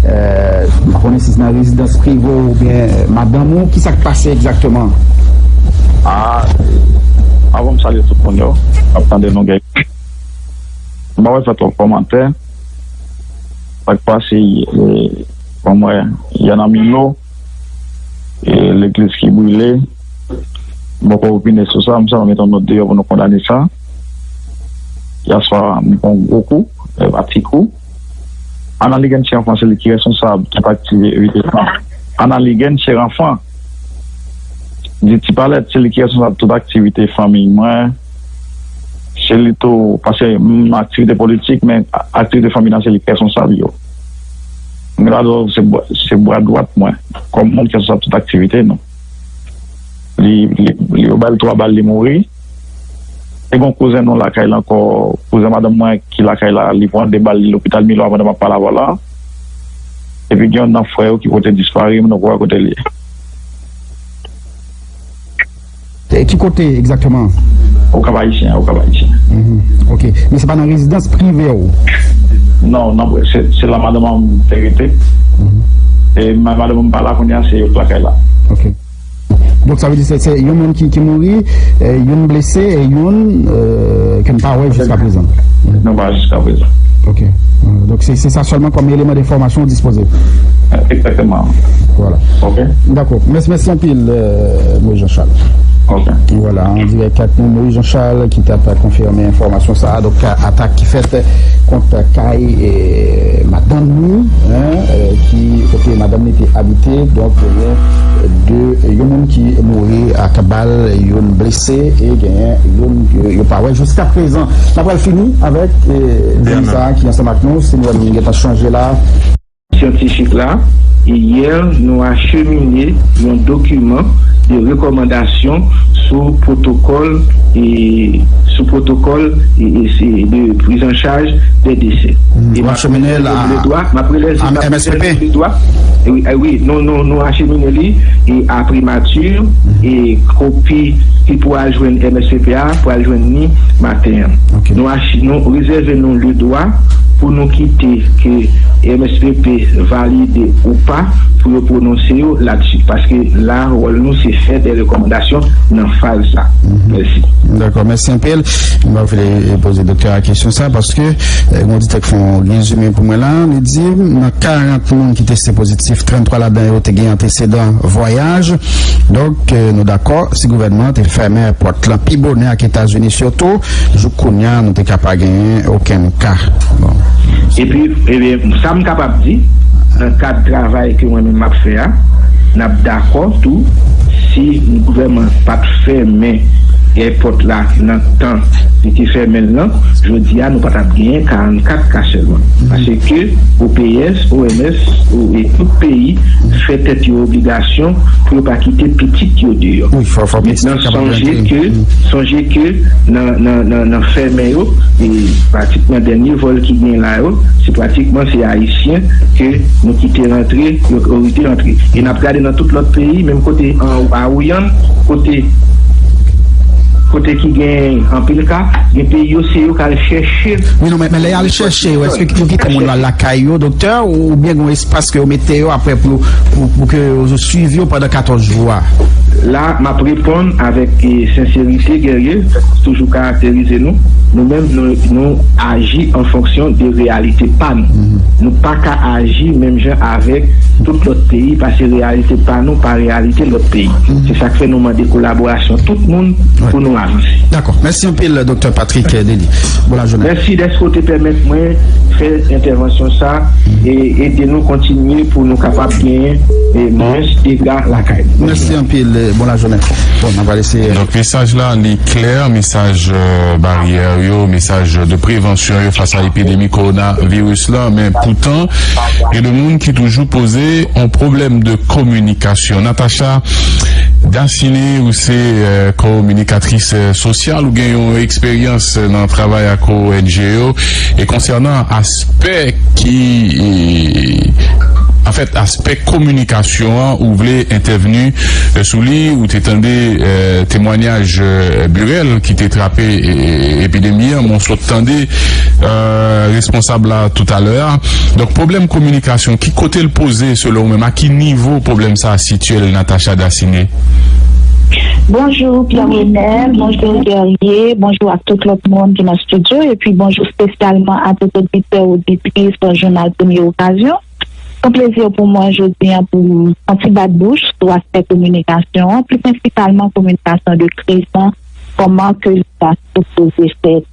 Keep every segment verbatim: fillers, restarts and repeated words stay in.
Euh, m pa konnen si se nan rezidans prive w oubyen, euh, madanm ou, ki sa k pase egzakteman? Ah, avan m salye tout moun yo, ap tande nou gen. M pa wè fè twòp kòmantè. Sa k pase, eh, kòm wè, y a nan Milo, eh, legliz ki brile. M poko opine sou sa, m sèlman mete yon nòt deyò pou nou kondane sa. Yè swa, m pran yon gwo kou, eh, pa ti kou. Analigen Cheranfan, se li ki responsab tout aktivite fanmi. Analigen Cheranfan, di Ti Palèt, se li ki responsab tout aktivite fanmi mwen. Se li tou, paske m nan aktivite politik, men a-, aktivite fanmi nan se li ki responsab yo. Mwen la, se bra, se bra dwat mwen, kòm moun ki responsab tout aktivite nou. Li, li, li yo ba l twa bal, li mouri. Te gen yon kouzen nou lakay la ankò, kouzen madanm mwen ki lakay la, li pran de bal, li lopital Milo a pandan m ap pale avè w la. Epi gen youn nan frè yo ki pote disparu, m poko wè kote l ye. E ki kote egzakteman? Okap Ayisyen, Okap Ayisyen. Mhm. Ok. Men se pa nan rezidans prive w? Non, non, se, se la madanm an te rete. Mhm. E ma-, madanm an pa la kounye a, se yo lakay la. Ok. Donk, sa vle di se, se yon moun ki, ki mouri, e, youn blese, e youn, e, ke n pa wè jiska prezan. Nou pa wè jiska prezan. Ok. Donk, se, se sa sèlman kòm eleman enfòmasyon w dispoze. Egzakteman. Vwala. Ok. Dakò. Mèsi, mèsi anpil, e, Moïse Jean Charles. Ok. Vwala, an dirèk ak nou, Moïse Jean Charles, ki t ap konfime enfòmasyon sa a. Donk, atak ki fèt kont kay, e, madanm ni, en, e, ki, kote madanm ni te abite. Donk, genyen de, yon moun ki mouri ak bal, youn blese, e genyen youn ke yo pa wè jiska prezan. N ap pral fini avèk, e, zanmi sa a ki ansanm ak nou, si nou wè nou gentan chanje la. Syantifik la, e yè, nou achemine yon dokiman de rekòmandasyon sou pwotokòl, e, sou pwotokòl, e, e, se de priz an chaj de desè. E m ap achemine l a M S P P. Wi, e wi, nou, nou, nou achemine li, e, a primati, e kopi ki pou al jwenn M S P P a, pou al jwenn ni maten an. Ok. Nou ach-, nou rezève nou le dwa pou nou kite ke M S P P valide ou pa pou yo pwononse yo ladsi. Paske la, wòl nou, se fè de rekòmandasyon nan faz sa. Mhm. Mèsi. Dakò, mèsi anpil. M ap vle poze doktè a kesyon sa, paske, e, yon oditè k fè yon rezime pou mwen la, li di, nan karant moun ki teste pozitif, trannntwa ladan yo te gen antesedan vwayaj. Donk, e, nou dakò, si gouvènman an te fèmen èpòt lan pi bonè ak Etazini sitou, jouk kounye a, nou te ka pa genyen okenn ka. Bon. Epi, ebyen, sa m kapab di, nan kad travay ke mwen menm m ap fè a, n ap dakò tou, si gouvènman pa t fèmen èpòt la nan tan li te fèmen l lan, jodi a, nou pa t ap genyen karannkat ka sèlman. Mhm. Paske O P S, O M S, o-, e tout peyi fè tèt yo obligasyon pou yo pa kite pitit yo deyò. Wi, fò, fò pitit yo kapab rantre. Mentnan, sonje ke, sonje ke nan, nan, nan, nan fèmen yo, e pratikman dènye vòl ki gen la yo, se pratikman se Ayisyen ke nou kite rantre, yo, yo kite rantre. E n ap gade nan tout lòt peyi, menm kote an, a Wouyann, kote, kote ki gen anpil ka, gen peyi yo, se yo k al chèche. Wi, non, men, men lè y al chèche yo, èske yo kite moun yo al lakay yo, doktè, oubyen gen yon espas ke yo mete yo apre pou, pou, pou ke yo swiv yo pandan katòz jou a? La, m ap reponn avèk, e, senserite, Guerrier, toujou karakterize nou. Nou menm, nou, nou aji an fonksyon de reyalite pa nou. Mhm. Nou pa ka aji menm jan avèk tout lòt peyi, paske reyalite pa nou pa reyalite lòt peyi. Mhm. Se sa k fè nou mande kolaborasyon tout moun pou nou avanse. Dakò. Mèsi anpil, doktè Patrick Dely. Bon lajounen. Mèsi dèske w te pèmèt mwen fè entèvansyon sa e ede nou kontinye pou nou kapab genyen, e, mwens dega lakay nou. Mèsi anpil, e, bon lajounen. Bon, n ap eseye. Donk, mesaj la, li klè, mesaj, e, baryè yo, mesaj de prevansyon yo fas a epidemi kowonaviris la, men poutan, gen de moun ki toujou poze yon pwoblèm de kominikasyon. Natacha Daciné, ou se, e, kominikatris, e, sosyal, ou gen yon eksperyans nan travay ak O N G yo, e konsènan aspè ki, e, fèt aspè kominikasyon an, ou vle entèvni, eh, sou li, ou te tande, eh, temwanyaj, eh, Burel ki te trape, eh, epidemi an, men w sot tande, eh, responsab la toutalè a. Donk, pwoblèm kominikasyon, ki kote l poze selon ou menm? A ki nivo pwoblèm sa a sitye l, Natacha Daciné? Bonjou, Pierre Renel, bonjou, Guerrier, bonjou ak tout lòt moun ki nan estidyo, epi bonjou espesyalman a tout oditè, oditris Jounal Premye Okazyon. Se yon plezi pou mwen jodi a pou m fè yon ti bat bouch sou aspè kominikasyon an, pli prensipalman kominikasyon de kriz lan, kòman ke li ta sipoze fèt.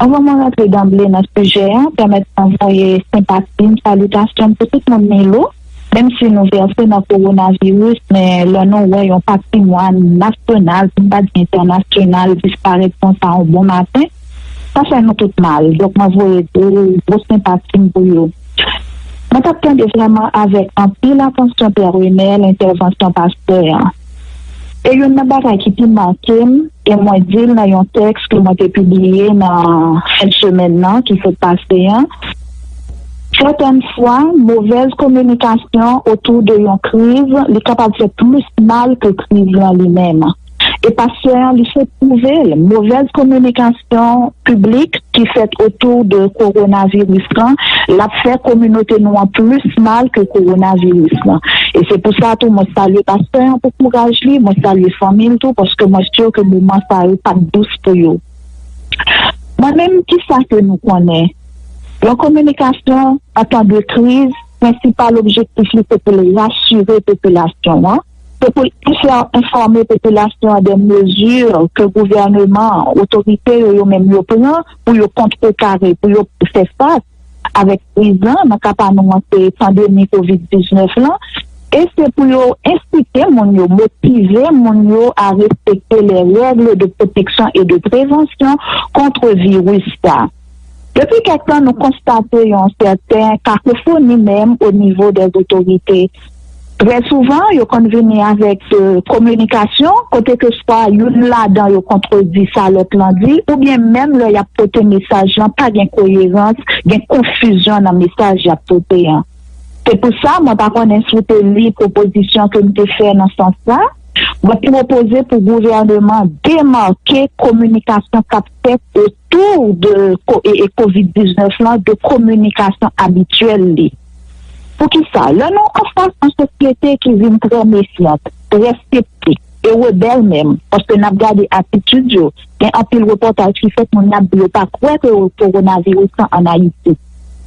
Anvan mwen rantre danble nan sijè a, pèmèt mwen voye senpati m, salitasyon m pou tout moun Milo, menm si nou vèse nan kowonaviris, men lè nou wè yon patrimwàn nasyonal, pou m pa di entènasyonal, disparèt konsa yon bon maten, sa fè nou tout mal. Donk, mwen voye gwo, gwo senpati m pou yo. Mwen t ap tande vrèman avèk anpil atansyon Pierre Renel entèvansyon pastè a. E youn nan bagay ki pi make m, e mwen di l nan yon tèks ke mwen te pibliye nan fen semèn nan ki sot pase an, sètèn fwa, movèz kominikasyon otou de yon kriz, li kapab fè plis mal ke kriz lan li menm. E pastè an, li sot pwouve l, movèz kominikasyon piblik ki fèt otou de kowonaviris lan, l ap fè kominote nou an plis mal ke kowonaviris lan. E se pou sa tou, mwen salye pastè an pou kouraj li, mwen salye fanmi l tou, paske mwen si ke moman sa yo pa t dous pou yo. Mwen menm, kisa ke nou konnen? Yon kominikasyon an tan de kriz, prensipal objektif li se pou l rasire popilasyon an, se pou l enfò-, enfòme popilasyon an de mezi ke gouvèneman, otorite yo, yo menm yo pran pou yo kontrekare, pou yo fè fas avèk kriz lan, nan ka pa nou an se pandemi kovid diznèf lan, e se pou yo ensite moun yo, motive moun yo a respekte les règles de protection et de prévention contre virus sa. Depi kèk tan, nou konstate yon sèten kakofoni menm o nivo dè otorite. Trè souvan, yo konn vini avèk, euh, kominikasyon, kote ke swa youn ladan yo kontredi sa lòt lan di, oubyen menm lè y ap pote mesaj lan, pa gen koyerans, gen konfizyon nan mesaj y ap pote an. Se pou sa, mwen pa konnen si w te li pwopozisyon ke m te fè nan sans sa. Mwen pwopoze pou gouvèneman demake kominikasyon k ap fèt otou de ko-, e, e kovid diznèf lan de kominikasyon abityèl li. Poukisa? Lè nou anfas yon sosyete ki vin trè mefyant, trè septik e rebèl menm, paske n ap gade atitid yo, gen anpil repòtaj ki fèt, moun yo ap di yo pa kwè ke kowonaviris lan ann Ayiti.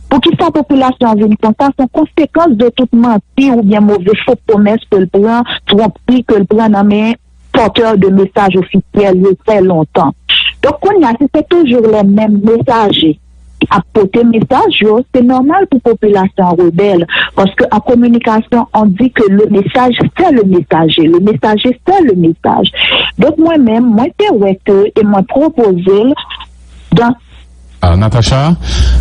Poukisa popilasyon an vin konsa? Se yon konsekans de tout manti oubyen move fo pwomès ke l pran, twonpri ke l pran nan men pòtè de mesaj ofisyèl yo trè lontan. Donk, kounye a, si se toujou lè menm mesaje ki ap pote mesaj yo, se nòmal pou popilasyon an rebèl, paske an kominikasyon, on di ke le message, c'est le messager, le messager, c'est le message. Donk, mwen menm, mwen te wè ke, e mwen pwopoze l, dan Ah, Natacha,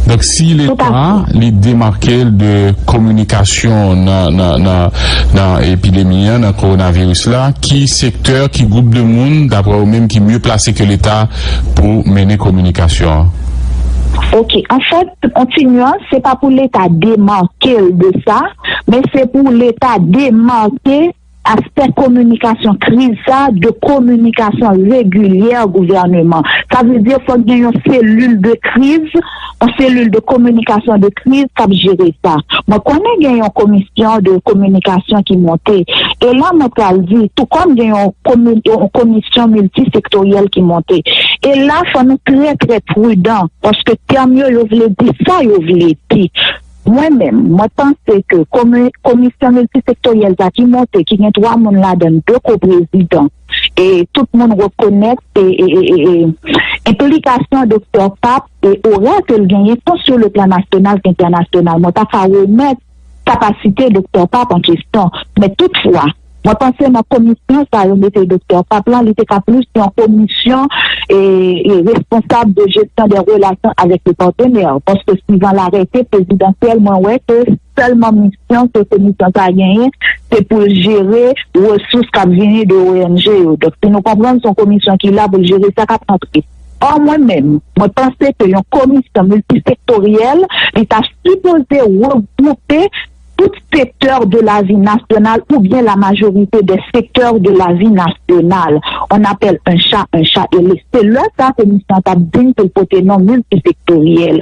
donk si Leta li demake l de kominikasyon nan, nan, nan, nan epidemi an, nan kowonaviris la, ki sektè, ki gwoup de moun, daprè ou menm, ki mye plase ke Leta pou mennen kominikasyon an? Ok, anfèt, on ti nyans, se pa pou Leta demake l de sa, men se pou Leta demake aspè kominikasyon kriz sa de kominikasyon regilyè gouvèneman. Sa vle di fòk gen yon selil de kriz, yon selil de kominikasyon de kriz k ap jere sa. Mwen konnen gen yon komisyon de kominikasyon ki monte. E la, mwen pral di, tou kòm gen yon komi-, yon komisyon miltisektoryèl ki monte. E la, fò nou trè, trè pridan, paske tèm yo, yo vle di sa yo vle di. Mwen menm, mwen panse ke komi-, komisyon miltisektoryèl sa ki monte, ki gen twa moun ladan l, de ko-prezidan, e tout moun rekonèt e, e, e, e, e enplikasyon Doktè Pap e ora ke l genyen, tan sou le plan nasyonal ke entènasyonal. Mwen pa ka remèt kapasite Doktè Pap an kesyon, men toutfwa, mwen panse nan komisyon sa yo mete Doktè Pap lan, li te ka plis yon komisyon e, e responsab de jesyon de relasyon avèk le partenaire. Paske sivan larete prezidansyèl, mwen wè ke sèlman misyon ke komisyon sa genyen, se pou l jere resous k ap vini de O N G yo. Donk, si nou konprann, se yon komisyon ki la pou l jere sa k ap antre. Ò, mwen menm, mwen panse ke yon komisyon miltisektoryèl, li ta sipoze regwoupe tout secteurs de la vie nationale ou bien la majorité des secteurs de la vie nationale. On appelle un chat un chat. E se lè sa komisyon an t ap di n pou l pote non miltisektoryèl.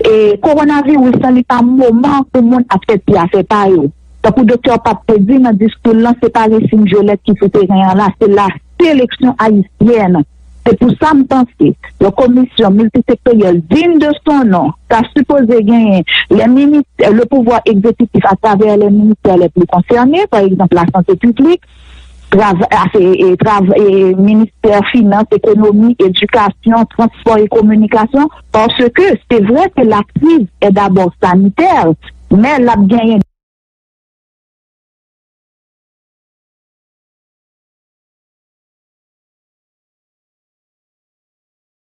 E kowonaviris lan, li pa moman pou moun ap fè ti afè pa yo. Tankou doktè Pap te di nan diskou l lan, se pa resin vyolèt ki sou teren an la, se la seleksyon ayisyèn. Se pou sa m panse yon komisyon miltisektoryèl digne de son nom ta sipoze genyen les ministères, le pouvoir exécutif à travers les ministères les plus concernés, par exemple la santé publique, trav, e, trav, e, ministè finans, ekonomi, edikasyon, transpò e kominikasyon, paske se vre ke la crise est d'abord sanitaire, men l ap genyen